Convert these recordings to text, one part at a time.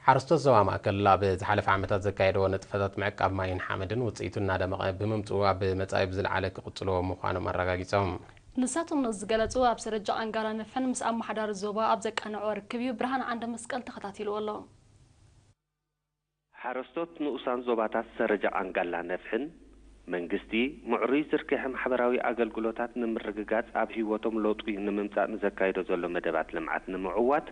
ሓረስቶት ዞባ ማእከል ኣብ ዝሓለፈ ዓመታት ዘካየድዎ ንጥፈታት ምዕቃብ ማይን ሓመድን ውፅኢቱ እናደመቐ ብምምፅኡ ኣብ መፃኢ ብዝለዓለ ክቕፅልዎ ምዃኖም ኣረጋጊፆም። ንሳቶም ነዚ ዝገለፁ ኣብ ሰረጃ ኣንጋላ ነፍሕን ምስ ኣመሓዳሪ ዞባ ኣብ ዘቃንዕዎ ርክብ እዩ። ብርሃን ዓንደ መስቀል ተኸታቲልዎ ኣሎ። ሓረስቶት ንኡሳን ዞባታት ሰረጃ ኣንጋላ ነፍሕን መንግስቲ ምዕሩይ ዝርግሐ ማሕበራዊ ኣገልግሎታት ንምርግጋፅ ኣብ ህይወቶም ለውጢ ንምምፃእ ንዘካይዶ ዘሎ መደባት ልምዓት ንምዕዋት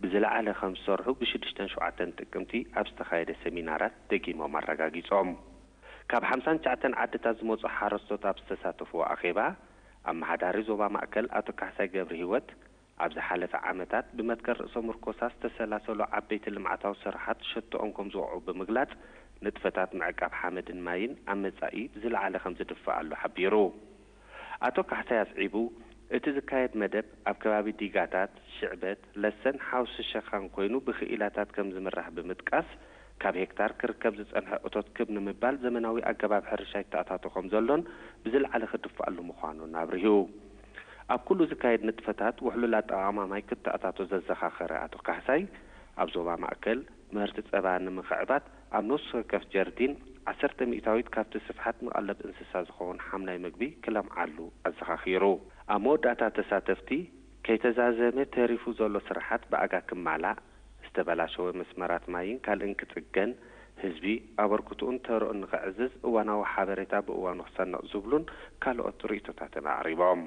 ብዝለዓለ ከም ዝሰርሑ ብሽዱሽተን ሸውዓተን ጥቅምቲ ኣብ ዝተኻየደ ሰሚናራት ደጊሞም ኣረጋጊፆም። ካብ ሓምሳን ትሽዓተን ዓድታት ዝመፁ ሓረስቶት ኣብ ዝተሳተፍዎ ኣኼባ ኣመሓዳሪ ዞባ ማእከል ኣቶ ካሕሳይ ገብረ ህይወት ኣብ ዝሓለፈ ዓመታት ብመትከል ርእሰ ምርኮሳ ዝተሰላሰሉ ዓበይቲ ልምዓታዊ ስራሓት ሸቶኦም ከም ዝወቕዑ ብምግላፅ ንጥፈታት ምዕቃብ ሓመድን ማይን ኣብ መፃኢ ብዝለዓለ ከም ዝድፈኣሉ ሓቢሩ። ኣቶ ካሕሳይ ኣስዒቡ እቲ ዝካየድ መደብ ኣብ ከባቢ ዲጋታት፣ ሽዕበት፣ ለሰን ሓውሲ ሸኻን ኮይኑ ብክኢላታት ከም ዝምራሕ ብምጥቃስ ካብ ሄክታር ክርከብ ዝፀንሐ እቶት ክብ ንምባል ዘመናዊ ኣገባብ ሕርሻ ይተኣታቶ ከም ዘሎን ብዝለዓለ ክድፈኣሉ ምዃኑን ኣብሪሁ። ኣብ ኩሉ ዝካየድ ንጥፈታት ውሕሉል ኣጠቓቕማ ማይ ክተኣታቶ ዘዘኻኸረ ኣቶ ካሕሳይ ኣብ ዞባ ማእከል ምህርቲ ፀባ ንምኽዕባት ኣብ ነፍሲ ወከፍ ጀርዲን ዓሰርተ ሚእታዊት ካብቲ ስፍሓት ንቐለብ እንስሳ ዝኸውን ሓምላይ ምግቢ ክለምዓሉ ኣዘኻኺሩ። ኣብ መወዳእታ ተሳተፍቲ ከይተዛዘመ ተሪፉ ዘሎ ስራሓት ብኣጋ ክማላእ፣ ዝተበላሸወ መስመራት ማይን ካልእን ክፅገን፣ ህዝቢ ኣበርክትኡን ተርኡን ንኸዕዝዝ እዋናዊ ሓበሬታ ብእዋኑ ክሰነቕ ዝብሉን ካልኦት ርእይቶታትን ኣቕሪቦም።